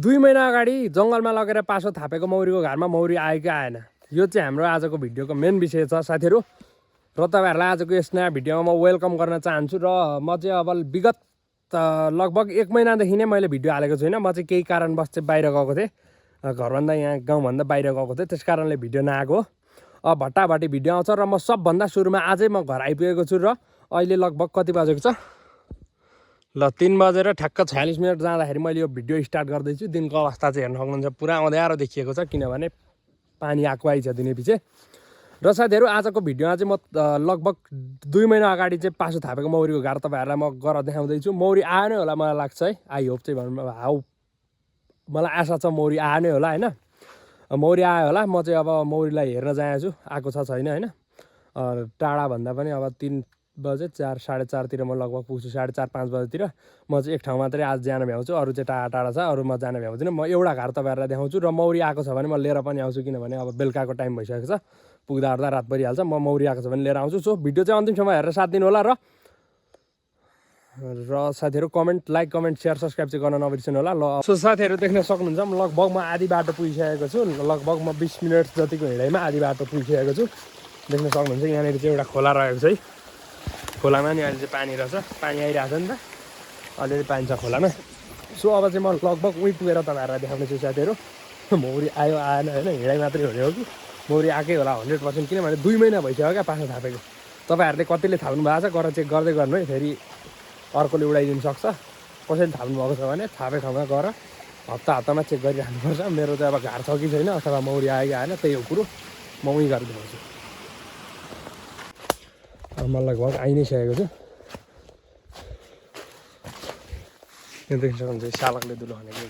2 महिना अगाडि जङ्गलमा लगेर पासो थापेको मौरीको घरमा मौरी आयो कि आएन, यो चाहिँ हाम्रो आजको भिडियोको मेन विषय छ साथीहरू। र तपाईँहरूलाई आजको यस नयाँ भिडियोमा म वेलकम गर्न चाहन्छु। र म चाहिँ अब विगत लगभग 1 महिनादेखि नै मैले भिडियो हालेको छुइनँ। म चाहिँ केही कारणवश चाहिँ बाहिर गएको थिएँ, घरभन्दा यहाँ गाउँभन्दा बाहिर गएको थिएँ, त्यस कारणले भिडियो नआएको। अब भट्टाभट्टी भिडियो आउँछ र म सबभन्दा सुरुमा आजै म घर आइपुगेको छु। र अहिले लगभग कति बजेको छ ल 3 बजेर ठ्याक्क 46 मिनट जाँदाखेरि मैले यो भिडियो स्टार्ट गर्दैछु। दिनको अवस्था चाहिँ हेर्न सक्नुहुन्छ, पुरा अँध्यारो देखिएको छ किनभने पानी आएको आइछ दिने पछि। र साथीहरू आजको भिडियोमा चाहिँ म लगभग 2 महिना अगाडि चाहिँ पासो थापेको मौरीको घर तपाईँहरूलाई म गरेर देखाउँदैछु। मौरी आयो नै होला मलाई लाग्छ है, आई होप चाहिँ भन्नु हाउ मलाई आशा छ मौरी आयो नै होला होइन। मौरी आयो होला। म चाहिँ अब मौरीलाई हेर्न जाएको छु, आएको छ छैन होइन। टाढा भन्दा पनि अब 3 बजे 4 साढे 4तिर म लगभग पुग्छु, 4:30 5 बजेतिर। म चाहिँ एक ठाउँ मात्रै आज जान भ्याउँछु, अरू चाहिँ टाढा टाढा छ, अरू म जान भ्याउँदिनँ। म एउटा घर तपाईँहरूलाई देखाउँछु र मौरी आएको छ भने म लिएर पनि आउँछु किनभने अब बेलुकाको टाइम भइसकेको छ, पुग्दा ओर्दा रात परिहाल्छ। म मौरी आएको छ भने लिएर आउँछु। सो भिडियो चाहिँ अन्तिमसम्म हेरेर साथ दिनु होला। र साथीहरू लाइक कमेन्ट सेयर सब्सक्राइब चाहिँ गर्न नबिर्सनु होला। ल सो साथीहरू देख्न सक्नुहुन्छ लगभग म आधी बाटो पुगिसकेको छु। लगभग म 20 मिनट जतिको हिँडाइमा आधी बाटो पुगिसकेको छु। देख्न सक्नुहुन्छ यहाँनिर चाहिँ एउटा खोला रहेको छ है। खोलामा नि अहिले चाहिँ पानी रहेछ, पानी आइरहेको छ नि त, अलिअलि पानी छ खोलामा। सो अब चाहिँ म लगभग उहीँ पुगेर तपाईँहरूलाई देखाउने छु साथीहरू। मौरी आयो आएन होइन, हिँडाइ मात्रै हुने हो कि मौरी आएकै होला 100%, किनभने 2 महिना भइसक्यो क्या पासो थापेको। तपाईँहरूले कतिले थाप्नु भएको छ गरेर चेक गर्दै गर्नु है, फेरि अर्कोले उडाइदिनु सक्छ। कसैले थाप्नु भएको छ भने थापे ठाउँमा गएर हप्तामा चेक गरिराख्नुपर्छ। मेरो चाहिँ अब घार छ कि छैन अथवा मौरी आयो कि आएन त्यही हो कुरो, म उहीँ गरेर देखाउँछु। म लगभग आइ नै सकेको छु। यो देख्न सक्नुहुन्छ सालकले दुलो खनेको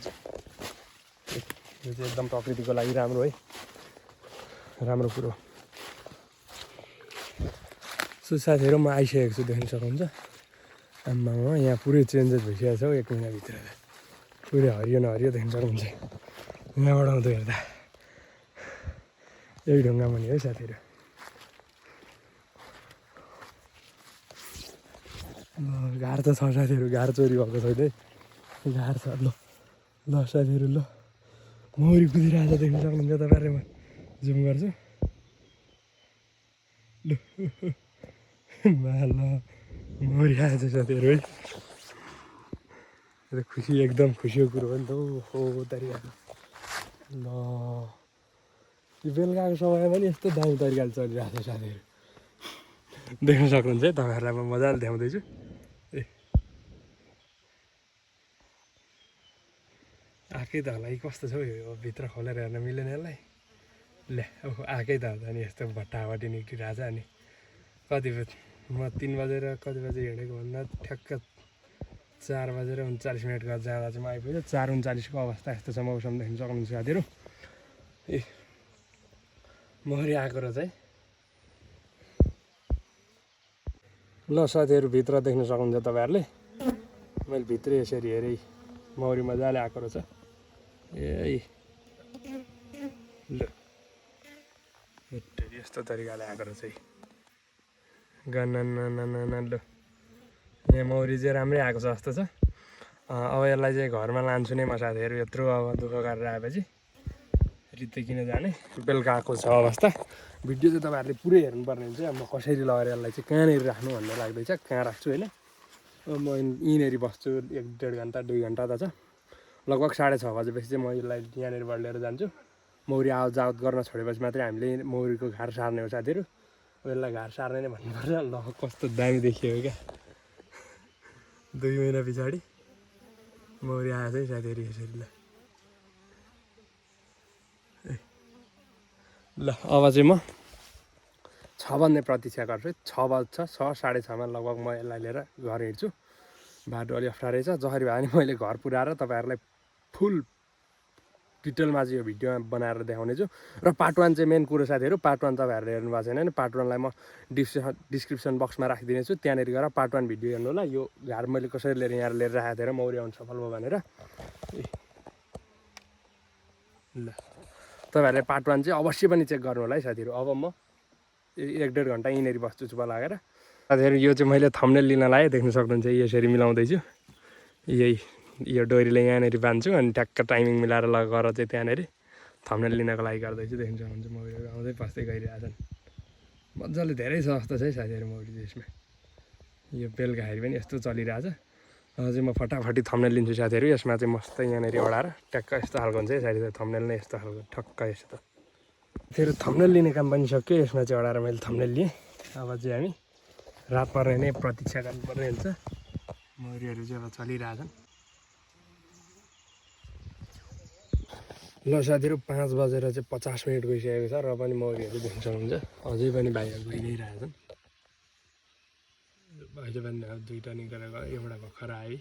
यो चाहिँ एकदम प्रकृतिको लागि राम्रो है, राम्रो कुरो। सो साथीहरू म आइसकेको छु, देख्न सक्नुहुन्छ। आम्मामा यहाँ पुरै चेन्जेस भइसकेको छ हौ 1 महिनाभित्र त, पुरै हरियो न हरियो देख्न सक्नुहुन्छ यहाँबाट आउँदो हेर्दा। यही ढुङ्गा मुनि है साथीहरू। घार त छ साथीहरू, घार चोरी भएको छैन है, घार छ। ल साथीहरू ल मौरी कुदिरहेको छ देख्न सक्नुहुन्छ तपाईँहरूले। म जुम गर्छु ल ल मौरी आएछ साथीहरू है। खुसी, एकदम खुसीको कुरो हो नि त हो तरिकाले। ल यो बेलुकाको समयमा पनि यस्तो दामी तरिकाले चलिरहेको छ साथीहरू, देख्न सक्नुहुन्छ है। तपाईँहरूलाई म मजाले देखाउँदैछु ए आएकै त होला कि कस्तो छ हौ यो, भित्र खोलेर हेर्न मिलेन यसलाई। ल्या ओहो आएकै त होला नि, यस्तो भट्टाभट्टी निक्लिरहेछ। अनि कति बजी म 3 बजेर कति बजी हिँडेको भन्दा ठ्याक्क 4 बजेर 39 मिनट गरेर जाँदा चाहिँ म आइपुग्यो। 4:39को अवस्था यस्तो छ, मौसम देख्न सक्नुहुन्छ साथीहरू। ए मौरी आएको रहेछ है। ल साथीहरू भित्र देख्न सक्नुहुन्छ तपाईँहरूले, मैले भित्रै यसरी हेरेँ मौरी मजाले आएको रहेछ। ए ल यस्तो तरिकाले आएको रहेछ है। ल यहाँ मौरी चाहिँ राम्रै आएको छ जस्तो छ। अब यसलाई चाहिँ घरमा लान्छु नै म साथीहरू। यत्रो अब दुःख गरेर आएपछि रित्तै किन जाने। बेलुका आएको छ अवस्था। भिडियो चाहिँ तपाईँहरूले पुरै हेर्नुपर्ने हुन्छ। अब म कसरी लगेर यसलाई चाहिँ कहाँनिर राख्नु भन्ने लाग्दैछ, कहाँ राख्छु होइन। म यहीँनिर बस्छु 1-1.5 घन्टा 2 घन्टा त छ। लगभग 6:30 बजेपछि चाहिँ म यसलाई यहाँनिरबाट लिएर जान्छु। मौरी आवत गर्न छोडेपछि मात्रै हामीले मौरीको घार सार्ने हो साथीहरू। यसलाई घार सार्ने नै भन्नुपर्छ। ल कस्तो दामी देखियो क्या 2 महिना पछाडि मौरी आएछ है साथीहरू यसरी। ल अब चाहिँ म 6 बज्ने प्रतीक्षा गर्छु। 6 बज्छ, 6 साढे 6मा लगभग म यसलाई लिएर घर हिँड्छु। बाटो अलि अप्ठ्यारै छ, जसरी भए पनि मैले घर पुऱ्याएर तपाईँहरूलाई फुल डिटेलमा चाहिँ यो भिडियोमा बनाएर देखाउने छु। र पार्ट 1 चाहिँ मेन कुरो साथीहरू, पार्ट 1 तपाईँहरूले हेर्नु भएको छैन भने पार्ट 1लाई म डिस्क्रिप्सन बक्समा राखिदिनेछु, त्यहाँनिर गएर पार्ट 1 भिडियो हेर्नु होला। यो घार मैले कसरी लिएर राखेको थिएँ र मौरी आउनु सफल भयो भनेर। ल तपाईँहरूले पार्ट 1 चाहिँ अवश्य पनि चेक गर्नु होला है साथीहरू। अब म 1-1.5 घन्टा यहीँनिर बस्छु चुप लागेर साथीहरू। यो चाहिँ मैले थम्बनेल लिन लाएँ, देख्न सक्नुहुन्छ यसरी मिलाउँदैछु। यही यो डोरीले यहाँनिर बान्छु अनि ठ्याक्क टाइमिङ मिलाएर लगाएर चाहिँ त्यहाँनिर थम्बनेल लिनको लागि गर्दैछु। देख्न सक्नुहुन्छ मौरीहरू आउँदै पस्दै गइरहेछन्। मजाले धेरै छ जस्तो छ है साथीहरू मौरी चाहिँ यसमा। यो बेलुकाखेरि पनि यस्तो चलिरहेछ। अब चाहिँ म फटाफटी थम्बनेल लिन्छु साथीहरू। यसमा चाहिँ मस्त यहाँनिर अडाएर ट्याक्क यस्तो खालको हुन्छ है साथीहरू। थम्बनेल नै यस्तो खालको ठक्क यस्तो। फेरि थम्बनेल लिने काम पनि सक्यो। यसमा चाहिँ अडाएर मैले थम्बनेल लिएँ। अब चाहिँ हामी रात पर्ने नै प्रतीक्षा गर्नुपर्ने हुन्छ। मौरीहरू चाहिँ अब चलिरहेछन्। ल साथीहरू 5 बजेर चाहिँ 50 मिनट गइसकेको छ र पनि मौरीहरू देख्न सक्नुहुन्छ अझै पनि बाहिर गइ नै रहेछन्। अहिले पनि अब 2टा निकालेर गयो, एउटा भर्खर आयो।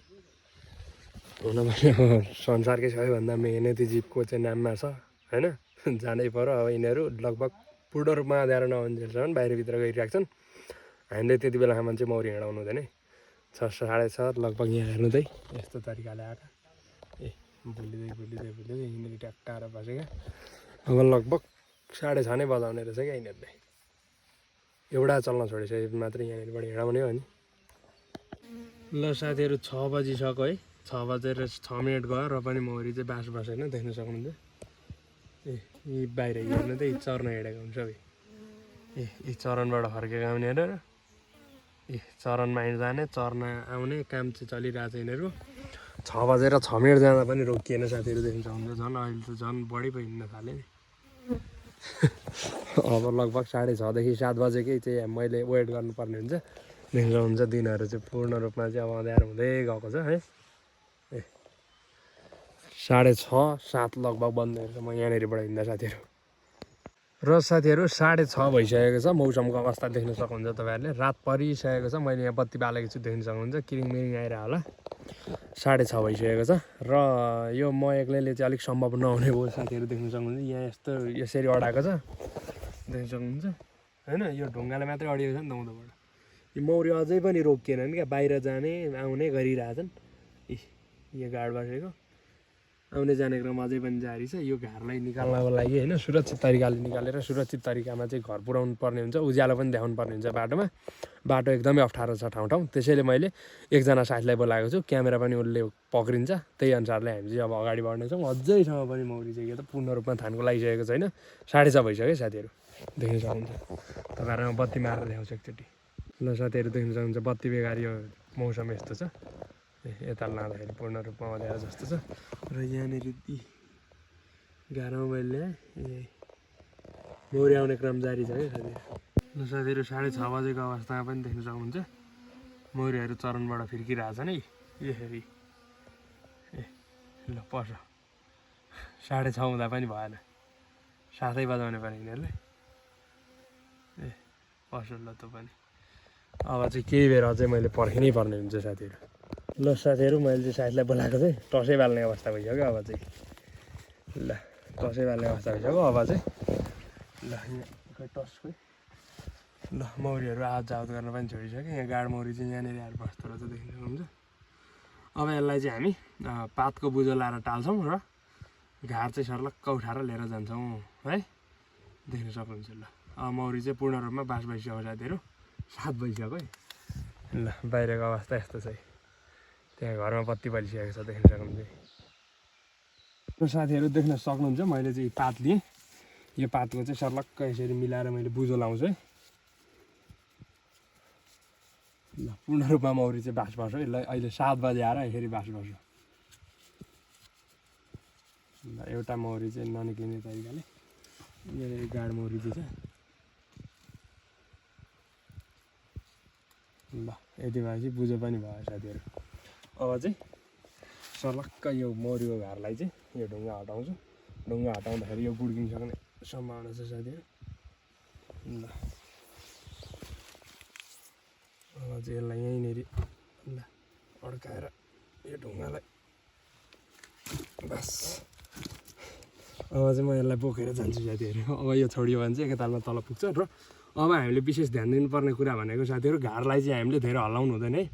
हुन पनि अब संसारकै सबैभन्दा मेहनती जीवको चाहिँ नाममा छ होइन, जानै पर्यो। अब यिनीहरू लगभग पूर्ण रूपमा अँध्यारो नहुन्जेलसम्म बाहिरभित्र गइरहेको छन्। हामीले त्यति बेलासम्म चाहिँ मौरी हिँडाउनु हुँदैन है। 6 साढे 6 लगभग यहाँ हेर्नु त यस्तो तरिकाले आएको। ए बुलिँदै यिनीहरू ट्याक्क आएर बसेका। अब लगभग 6:30 नै बजाउने रहेछ क्या यिनीहरूले। एउटा चल्न छोडिसकेपछि मात्रै यहाँनिरबाट हिँडाउने हो नि। ल साथीहरू 6 बजिसक्यो है। 6 बजेर 6 मिनट गयो र पनि मौरी चाहिँ बास बसेन। देख्न सक्नुहुन्छ ए यी बाहिर हेर्नु त यी चर्न हिँडेको हुन्छ सबै। ए यी चरनबाट फर्केका उनीहरू। ए चरनमा जाने चर्न आउने काम चाहिँ चलिरहेछ यिनीहरू। 6 बजेर 6 मिनट जाँदा पनि रोकिएन साथीहरू। देख्न सक्नुहुन्छ झन् अहिले त झन् बढी पो हिँड्न थाल्यो नि। अब लगभग 6:30 देखि 7 बजेकै चाहिँ मैले वेट गर्नुपर्ने हुन्छ। देख्न सक्नुहुन्छ दिनहरू चाहिँ पूर्ण रूपमा चाहिँ अब अँध्यारो हुँदै गएको छ है। ए 6:30 7 लगभग बन्द रहेछ म यहाँनिरबाट हिँड्दा साथीहरू। र साथीहरू 6:30 भइसकेको छ। मौसमको अवस्था देख्न सक्नुहुन्छ तपाईँहरूले। रात परिसकेको छ। मैले यहाँ बत्ती बालेको छु देख्न सक्नुहुन्छ। किरिङमिरिङ आइरह होला। 6:30 भइसकेको छ र यो म एक्लैले चाहिँ अलिक सम्भव नहुने भयो साथीहरू। देख्न सक्नुहुन्छ यहाँ यस्तो यसरी अडाएको छ देख्न सक्नुहुन्छ होइन। यो ढुङ्गाले मात्रै अडिएको छ नि त उँधोबाट। यो मौरी अझै पनि रोकिएनन् क्या, बाहिर जाने आउने गरिरहेछन्। यो गाड बसेको आउने जाने क्रम अझै पनि जारी छ। यो घरलाई निकाल्नको लागि होइन सुरक्षित तरिकाले निकालेर सुरक्षित तरिकामा चाहिँ घर पुर्याउनु पर्ने हुन्छ। उज्यालो पनि देखाउनु पर्ने हुन्छ बाटोमा। बाटो एकदमै अप्ठ्यारो छ ठाउँ ठाउँ। त्यसैले मैले एकजना साथीलाई बोलाएको छु। क्यामेरा पनि उसले पक्रिन्छ। त्यही अनुसारले हामी चाहिँ अब अगाडि बढ्नेछौँ। अझैसम्म पनि मौरी चाहिँ के त पूर्ण रूपमा थानको लागिसकेको छैन। 6:30 भइसक्यो साथीहरू। देख्न सक्नुहुन्छ तपाईँहरूमा बत्ती मारेर देखाउँछु एकचोटि। ल साथीहरू देख्न सक्नुहुन्छ बत्ती बेकार यो मौसम यस्तो छ। यता लाँदाखेरि पूर्ण रूपमा अँध्यारो जस्तो छ। र यहाँनिर गाह्रो मैले मौरी आउने क्रम जारी छ क्या साथीहरू। ल साथीहरू 6:30 बजेको अवस्थामा पनि देख्न सक्नुहुन्छ मौरीहरू चरणबाट फिर्किरहेछन् है। यसरी ए ल पस 6:30 हुँदा पनि भएन। 7 बजाउने पर्ने यिनीहरूले। ए पस ल त पनि अब चाहिँ केही बेर अझै मैले पर्खिनै पर्ने हुन्छ साथीहरू। ल साथीहरू मैले चाहिँ साथीलाई बोलाएको चाहिँ टसै बाल्ने अवस्था भइसक्यो। अब चाहिँ ल टसै बाल्ने अवस्था भइसक्यो। अब चाहिँ ल यहाँ टस खोइ ल मौरीहरू आवत जावत गर्न पनि छोडिसक्यो। यहाँ गाड मौरी चाहिँ यहाँनिर आएर बस्दो रहेछ देख्न सक्नुहुन्छ। अब यसलाई चाहिँ हामी पातको बुझो लाएर टाल्छौँ र घार चाहिँ सर्लक्क उठाएर लिएर जान्छौँ है। देख्न सक्नुहुन्छ ल अब मौरी चाहिँ पूर्ण रूपमा बास भइसक्यो साथीहरू। 7 बजिसक्यो है। ल बाहिरको अवस्था यस्तो छ है। त्यहाँ घरमा बत्ती बलिसकेको छ देख्न सक्नुहुन्छ। साथीहरू देख्न सक्नुहुन्छ मैले चाहिँ पात लिएँ। यो पातको चाहिँ सर्लक्क यसरी मिलाएर मैले बुझो लाउँछु है। ल पूर्ण रूपमा मौरी चाहिँ बास बस्यो है। ल अहिले 7 बजे आएर यसरी बास बस्यो। ल एउटा मौरी चाहिँ ननिक्लिने तरिकाले यहाँनिर गाड मौरी चाहिँ छ। ल यति भएपछि बुझो पनि भयो साथीहरू। अब चाहिँ सर्लक्क यो मौरीको घरलाई चाहिँ यो ढुङ्गा हटाउँछु। ढुङ्गा हटाउँदाखेरि यो गुड्किन सक्ने सम्भावना छ साथीहरू। ल अब चाहिँ यसलाई यहीँनिर ल अड्काएर यो ढुङ्गालाई बस अब चाहिँ म यसलाई बोकेर जान्छु साथीहरू। अब यो छोडियो भने चाहिँ एकतालमा तल पुग्छ। र अब हामीले विशेष ध्यान दिनुपर्ने कुरा भनेको साथीहरू घरलाई चाहिँ हामीले धेरै हल्लाउनु हुँदैन है।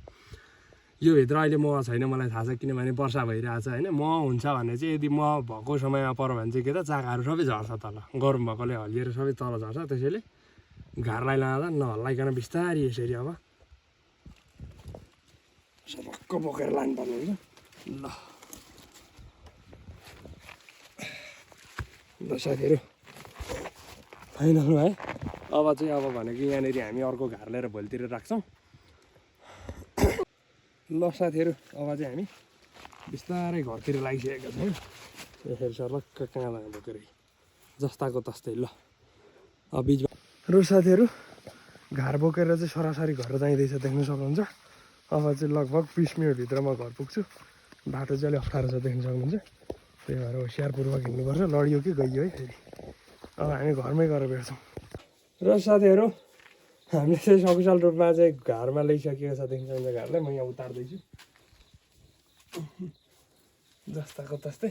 यो भित्र अहिले मह छैन मलाई थाहा छ, किनभने वर्षा भइरहेछ होइन। मह हुन्छ भने चाहिँ यदि मह भएको समयमा पर्यो भने चाहिँ के त चाकाहरू सबै झर्छ तल। गरम भएकोले हल्लिएर सबै तल झर्छ। त्यसैले घरलाई लाँदा नहल्लाइकन बिस्तारी यसरी अब सबक्क बोकेर लानुपर्ने हुन्छ। ल ल साथीहरू फाइनलमा है अब चाहिँ अब भनेको यहाँनिर हामी अर्को घार लिएर भोलितिर राख्छौँ। ल साथीहरू अब चाहिँ हामी बिस्तारै घरतिर लागिसकेका छौँ। यसरी सर्लक्क कहाँ लानु बोकेर जस्ताको तस्तै। ल अब बिचमा र साथीहरू घार बोकेर चाहिँ सरासरी घर जाँदैछ देख्न सक्नुहुन्छ। अब चाहिँ लगभग 20 मिनटभित्रमा घर पुग्छु। बाटो चाहिँ अलिक अप्ठ्यारो छ देख्न सक्नुहुन्छ। त्यही भएर होसियारपूर्वक हिँड्नुपर्छ। लडियो कि गइयो है फेरि। अब हामी घरमै गएर भेट्छौँ। र साथीहरू हामीले चाहिँ सकुशल रूपमा चाहिँ घरमा ल्याइसकेको छ देख्न सक्नुहुन्छ। घरलाई म यहाँ उतार्दैछु जस्ताको तस्तै।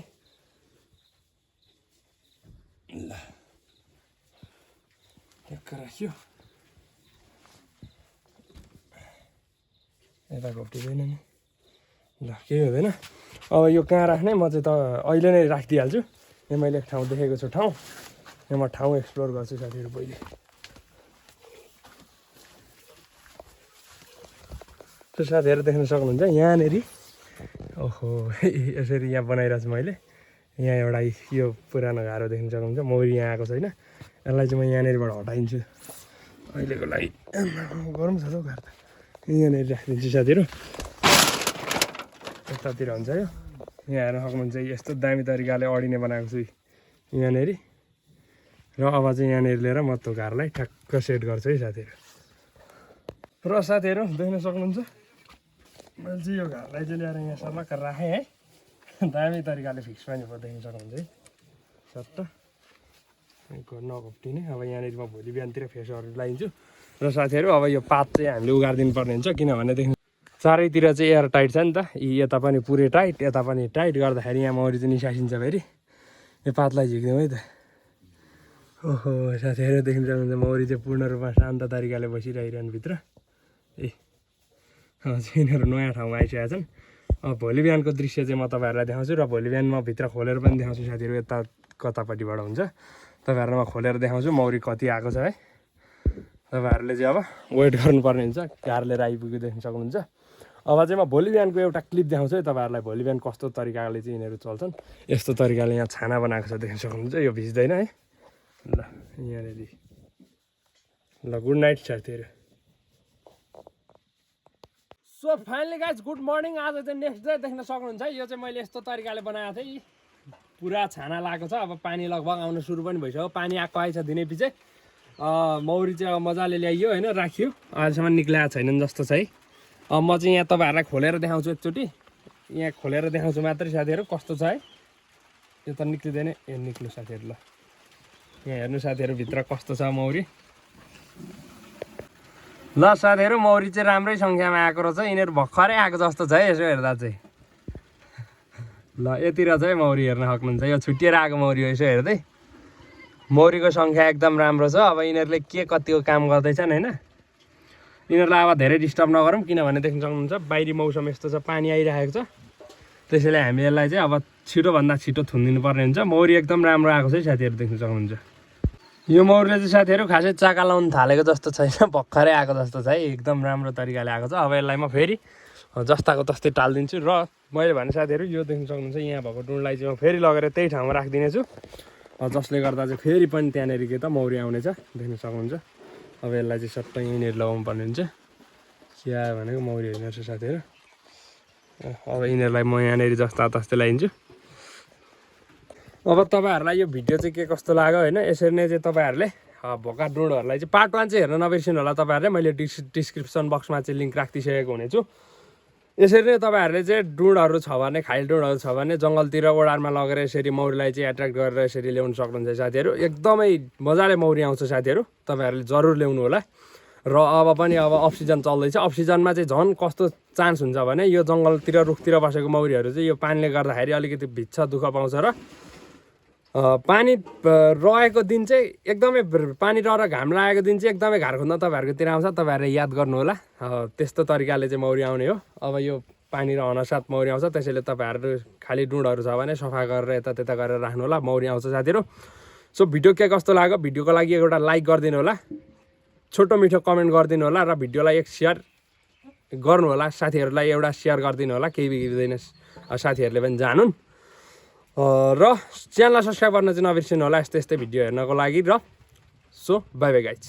ल ठ्याक्क राख्यो। यता घोप्टिँदैन नि। ल केही हुँदैन। अब यो कहाँ राख्ने म चाहिँ त अहिले नै राखिदिइहाल्छु। यहाँ मैले एक ठाउँ देखेको छु ठाउँ। यहाँ म ठाउँ एक्सप्लोर गर्छु साथीहरू पहिले। त्यो साथीहरू देख्न सक्नुहुन्छ यहाँनिर ओहो यसरी यहाँ बनाइरहेको छु मैले। यहाँ एउटा यो पुरानो घारो देख्न सक्नुहुन्छ। मौरी यहाँ आएको छैन। यसलाई चाहिँ म यहाँनिरबाट हटाइदिन्छु अहिलेको लागि। गरम छ त घर त। यहाँनिर राखिदिन्छु साथीहरू। यतातिर हुन्छ यो। यहाँ हेर्न सक्नुहुन्छ यस्तो दामी तरिकाले अडिने बनाएको छु यहाँनिर। र अब चाहिँ यहाँनिर लिएर म त्यो घरलाई ठ्याक्क सेट गर्छु है साथीहरू। र साथीहरू देख्न सक्नुहुन्छ मैले चाहिँ यो घरलाई चाहिँ ल्याएर यहाँ सर्लक्क राखेँ है। दामी तरिकाले फिक्स पनि भयो देख्न सक्नुहुन्छ है सट्ट नघोप्टिने। अब यहाँनिर म भोलि बिहानतिर फेसहरू लगाइदिन्छु। र साथीहरू अब यो पात चाहिँ हामीले उगारिदिनु पर्ने हुन्छ। किनभने देख्नु चारैतिर चाहिँ एयर टाइट छ नि त। यता पनि पुरै टाइट यता पनि टाइट गर्दाखेरि यहाँ मौरी चाहिँ निसासिन्छ फेरि। यो पातलाई झिक्दिउँ है त। ओहो साथीहरू देख्न सक्नुहुन्छ मौरी चाहिँ पूर्ण रूपमा शान्त तरिकाले बसिरहनु भित्र। ए यिनीहरू नयाँ ठाउँमा आइसकेका छन्। अब भोलि बिहानको दृश्य चाहिँ म तपाईँहरूलाई देखाउँछु। र भोलि बिहान म भित्र खोलेर पनि देखाउँछु साथीहरू। यता कतापट्टिबाट हुन्छ तपाईँहरूलाई म खोलेर देखाउँछु मौरी कति आएको छ है। तपाईँहरूले चाहिँ अब वेट गर्नुपर्ने हुन्छ। कार लिएर आइपुग्यो देख्न सक्नुहुन्छ। अब चाहिँ म भोलि बिहानको एउटा क्लिप देखाउँछु है तपाईँहरूलाई। भोलि बिहान कस्तो तरिकाले चाहिँ यिनीहरू चल्छन्। यस्तो तरिकाले यहाँ छाना बनाएको छ देख्न सक्नुहुन्छ। यो भिज्दैन है। ल यहाँनिर ल गुड नाइट साथीहरू। So finally guys good morning. आज चाहिँ नेक्स्ट डे देख्न सक्नुहुन्छ। यो चाहिँ मैले यस्तो तरिकाले बनाएको थिएँ। पुरा छाना लगाएको छ। अब पानी लगभग आउन सुरु पनि भइसक्यो। पानी आएको आइछ दिनै पछि। मौरी चाहिँ अब मजाले ल्याइयो होइन राखियो। अहिलेसम्म निक्लिएको छैनन् जस्तो छ है। अब म चाहिँ यहाँ तपाईँहरूलाई खोलेर देखाउँछु एकचोटि। यहाँ खोलेर देखाउँछु मात्रै साथीहरू कस्तो छ है। यो त निक्लिँदैन। ए निक्ल्यो साथीहरू। ल यहाँ हेर्नु साथीहरू भित्र कस्तो छ मौरी। ल साथीहरू मौरी चाहिँ राम्रै सङ्ख्यामा आएको रहेछ। यिनीहरू भर्खरै आएको जस्तो छ है यसो हेर्दा चाहिँ। ल यतिर चाहिँ मौरी हेर्न सक्नुहुन्छ। यो छुट्टिएर आएको मौरी हो। यसो हेर्दै मौरीको सङ्ख्या एकदम राम्रो छ। अब यिनीहरूले के कतिको काम गर्दैछन् होइन। यिनीहरूलाई अब धेरै डिस्टर्ब नगरौँ। किनभने देख्न सक्नुहुन्छ बाहिरी मौसम यस्तो छ पानी आइरहेको छ। त्यसैले हामी यसलाई चाहिँ अब छिटोभन्दा छिटो थुनिदिनु पर्ने हुन्छ। मौरी एकदम राम्रो आएको छ है साथीहरू देख्न सक्नुहुन्छ। यो मौरीले चाहिँ साथीहरू खासै चाका लाउनु थालेको जस्तो छैन। भर्खरै आएको जस्तो छ है। एकदम राम्रो तरिकाले आएको छ। अब यसलाई म फेरि जस्ताको तस्तै टालिदिन्छु। र मैले भने साथीहरू यो देख्न सक्नुहुन्छ यहाँ भएको डुँडलाई चाहिँ म फेरि लगेर त्यही ठाउँमा राखिदिनेछु। जसले गर्दा चाहिँ फेरि पनि त्यहाँनिर के त मौरी आउनेछ देख्न सक्नुहुन्छ। अब यसलाई चाहिँ सट्ट यहीँनिर लगाउनु पर्ने हुन्छ। के आयो भनेको मौरी होइन रहेछ साथीहरू। अब यिनीहरूलाई म यहाँनिर जस्ता तस्तै लगाइदिन्छु। अब तपाईँहरूलाई यो भिडियो चाहिँ के कस्तो लाग्यो होइन। यसरी नै चाहिँ तपाईँहरूले भोका डुँडहरूलाई चाहिँ पार्ट 1 चाहिँ हेर्न नबिर्सिनु होला तपाईँहरूले। मैले डिस्क्रिप्सन बक्समा चाहिँ लिङ्क राखिदिइसकेको हुनेछु। यसरी नै तपाईँहरूले चाहिँ डुँडहरू छ भने खाइल डुँडहरू छ भने जङ्गलतिर ओडारमा लगेर यसरी मौरीलाई चाहिँ एट्र्याक्ट गरेर यसरी ल्याउनु सक्नुहुन्छ साथीहरू। एकदमै मजाले मौरी आउँछ साथीहरू। तपाईँहरूले जरुर ल्याउनु होला। र अब पनि अब अफ सिजन चल्दैछ। अफ सिजनमा चाहिँ झन् कस्तो चान्स हुन्छ भने यो जङ्गलतिर रुखतिर बसेको मौरीहरू चाहिँ यो पानीले गर्दाखेरि अलिकति भिज्छ दुःख पाउँछ। र पानी रहेको दिन चाहिँ एकदमै पानी रहेर घाम लागेको दिन चाहिँ एकदमै घार खोज्न तपाईँहरूकोतिर आउँछ। तपाईँहरूले याद गर्नु होला। त्यस्तो तरिकाले चाहिँ मौरी आउने हो। अब यो पानी रहन साथ मौरी आउँछ। त्यसैले तपाईँहरू खालि डुँडहरू छ भने सफा गरेर यतात्यता गरेर राख्नु होला। मौरी आउँछ साथीहरू। सो भिडियो के कस्तो लाग्यो भिडियोको लागि एउटा लाइक गरिदिनु होला। छोटो मिठो कमेन्ट गरिदिनु होला। र भिडियोलाई एक सेयर गर्नु होला। साथीहरूलाई एउटा सेयर गरिदिनु होला। केही बिग्रिँदैन। साथीहरूले पनि जानुन्। र च्यानललाई सब्सक्राइब गर्न चाहिँ नबिर्सिनु होला यस्तै भिडियो हेर्नको लागि र सो बाई बाई गाइज।